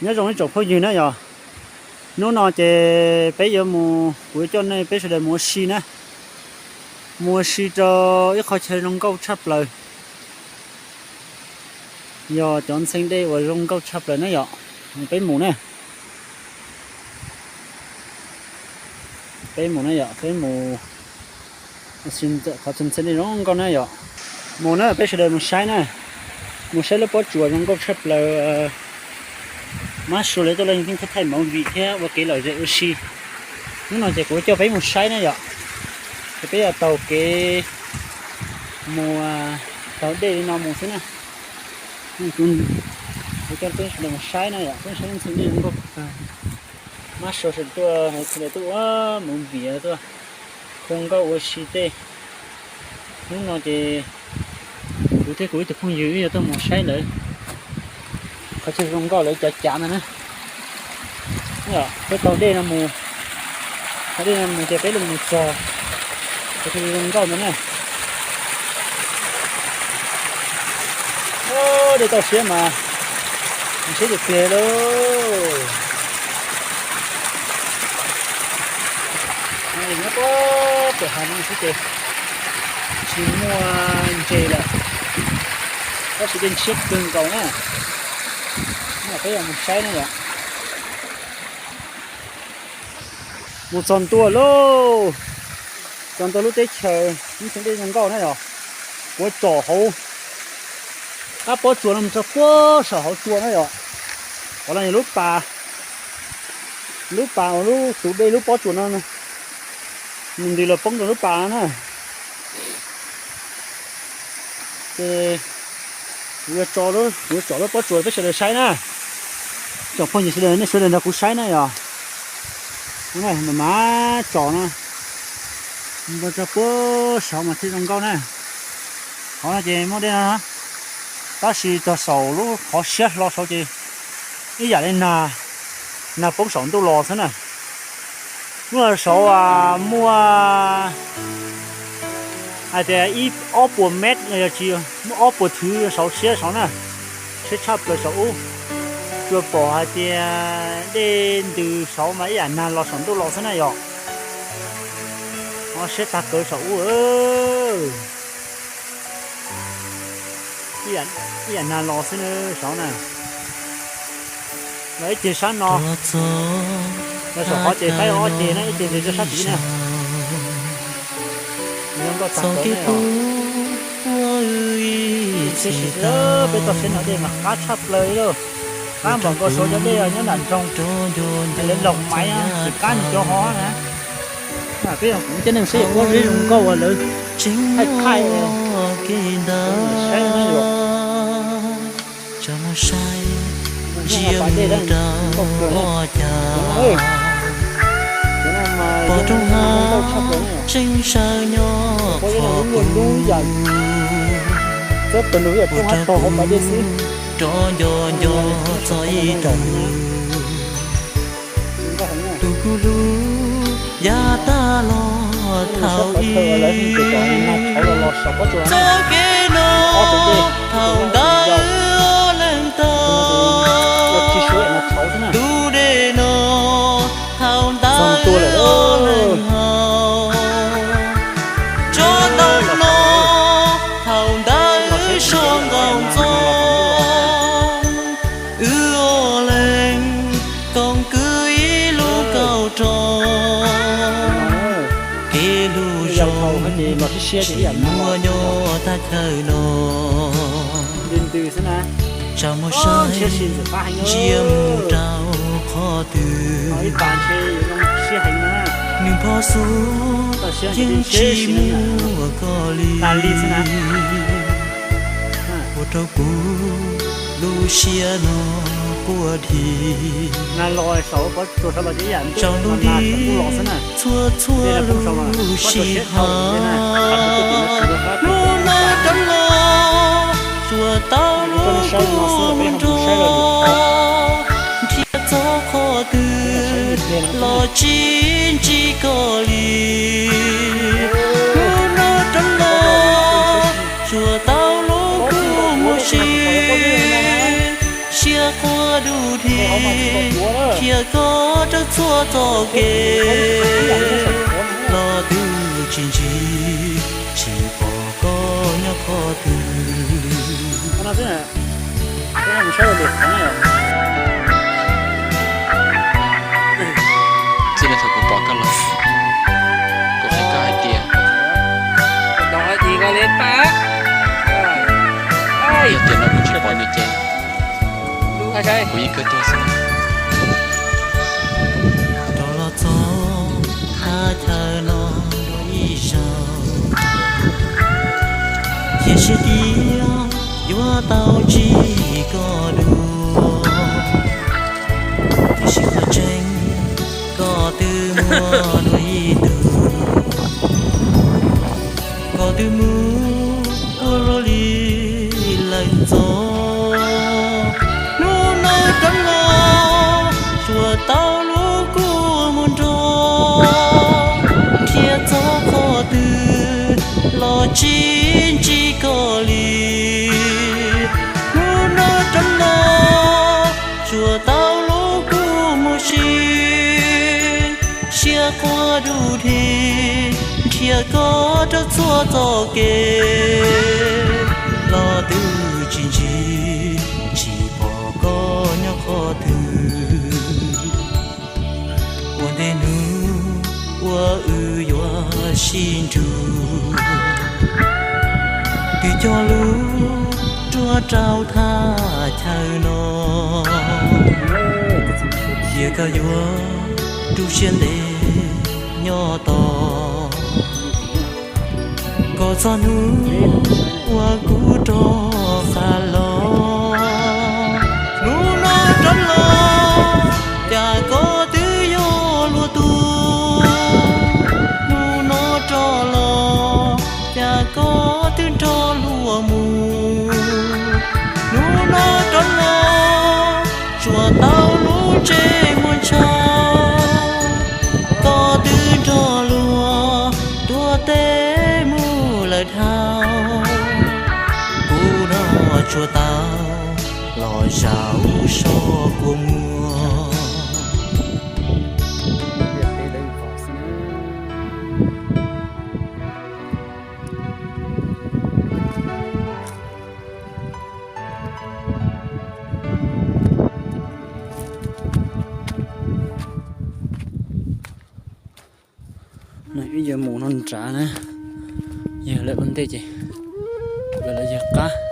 Nyob zoo ib tsoom phooj ywg na yom, hnub no ces peb yuav mus, kuv yuav coj nej peb sawv daws mus ua si na, mus ua si rau ib qho chaw zoo nkauj tshaj plaws, yog cov ntxhee dej uas zoo nkauj tshaj plaws na yom. Peb mus na, peb mus na yom, peb mus qhov ntxhee dej zoo nkauj na yom. Mus na, peb sawv daws mus saib na, mus saib lub pob tsuas zoo nkauj tshaj plaws. Mab Sua lawv tuaj los yeej thaij movie thiab ua kev lom zem ua si. Hnub no ces kuv coj peb mus saib na yom, ces peb yuav taug kev mus taug dej li no mus xwb na. Kuv coj peb sawv daws mus saib na yom, peb saib ntxhee dej zoo nkauj. Mab Sua sawv tuaj, sawv daws tuaj ua movie tuaj, zoo nkauj ua si tej. Hnub no ces kuv thiab kuv ib tug phooj ywg wb yuav tuaj mus saib lawv qhov chaw zoo nkauj lawv cav cav ntawd na. Peb taug dej no mus, taug dej no mus ces peb los mus txog qhov chaw zoo nkauj ntawd na. Dej toj siab mas siab tiag tiag lauj. Nyob pem hav no xwb ces tsis muaj ntses lawm, tab sis dej siab kawg nkaus na. Peb yuav mus saib na yom. Mus txog ntua lauj, txog ntua lub teb chaws ib txhia dej zoo nkauj na yom. Kuv tsom hauv qab pob tsuas no mus txog puag saum hauv tsua na yom. Qhov no yog lub pas, lub pas uas lub tus dej lub pob tsuas no nws ntws los poob rau lub pas no na. Ces kuv yuav tso, kuv yuav tsom lub pob tsuas peb sawv daws saib na. Tsoom phooj ywg sawv daws, nej sawv daws nrog kuv saib na yom. Mas tsom no, npog tso puag saud mas thiaj zoo nkauj na. Qhov no ces muaj dej no, tab sis txog saum lub qhov siab hlo saud ces ib yam li nag, nag poob saum ntuj los xwb na. Lub no saud muaj hais tias ib ob puas mev los yog tsis, muaj ob puas thwv saud siab saud na, siab tshaj plaws saum ub. Tsuas pom hais tias dej ntws saud mas ib yam nag los saum ntuj los xwb na yom. Siab tag kawg saum ub. Ib yam nag los xwb na saud na. Los ib ceg sab no, los saum qhov ces peb ob ceg na, ib ceg ntawd rau sab tid na. Zoo nkauj tag kawg na yom. Peb toj siab no dej mas qab tshaj plaws li lauj. Qab npaum nkaus saud cov dej nyob nram nroog, lawv laug maiv tsis qab nws cov hov na. Peb kuv coj nej saib ua zeb zoo nkauj uas lawv thaij thaij kev ntawd. Tsa mus saib ntsia mus rau cas, pom roob hav tseeb sawv nyob qhov kuv, ua rau kuv rov nco nco txog ib tug tus kuv hlub yav tag los thaum ub. Txoj kev no thaum ntawd leej tag, tus dej no thaum ntawd leej haus, tsob ntoo no thaum ntawd so nkaus ntxoo, wb ua leej koom kwv ib lub kauj roob, kev hlub zoo tsis muaj nyob thaj chaw no. Tsa mus saib ntsia mus rau qhov twg, nws pom xub yeej tsis muaj koj li. Ua rau kuv lub siab no quaj dhi, tsaus ntuj nti txhua txhua lub sij hawm. Hnub no rov los tsuas tau lub kua muag nrog, nrhiav txog qhov twg los tsis ntsib koj li. Hnub no rov los tsuas tau lub kua muag si, siab quaj du Qhia koj rau txhua txoj kev, los twb tsis ntsib, tsis pom koj nyob qhov twg. Txij li thaum kuv pom koj los, kuv qhia koj hais tias, yog tiam no kuv tsis pom nws ces kuv yeej kawg tuag xwb. Rov los txog thaj chaw no dua ib zaug, cia siab tias yuav tau ntsib koj dua. Tiam sis qhov tseeb, koj twb muaj dua ib tug, koj twb mus ua luaj li lawm txog. Hnub no rov los, tsuas tau lub kua muag nrog, nrhiav txog qhov twg los tsis ntsib koj li. Hnub no rov los, tsuas tau lub kua muag sib, siab quaj du dhi, nrhiav koj rau txhua txoj kev, los twb tsis ntsib, tsis pom koj nyob qhov twg. Ua ntej hnub uas wb yuav sib nrug, twb cog lub ruaj rau thaj chaw no, cia koj yuav tu siab ntev nyob tos. Kom txog hnub uas kuv rov qab los, hnub no rov los, cas koj twb yog luag tug. Hnub no rov los, cas koj twb nrog luag mus. Hnub no rov los, tsuas tau lub ntsej muag ntshav, koj twb nrog luag tuav teb mus lawm dhau. Kuv no tsuas tau los zaum so kua muag. Wb yuav mus no nrad na, yawg lawv ua ntej ces lawv yawg qab.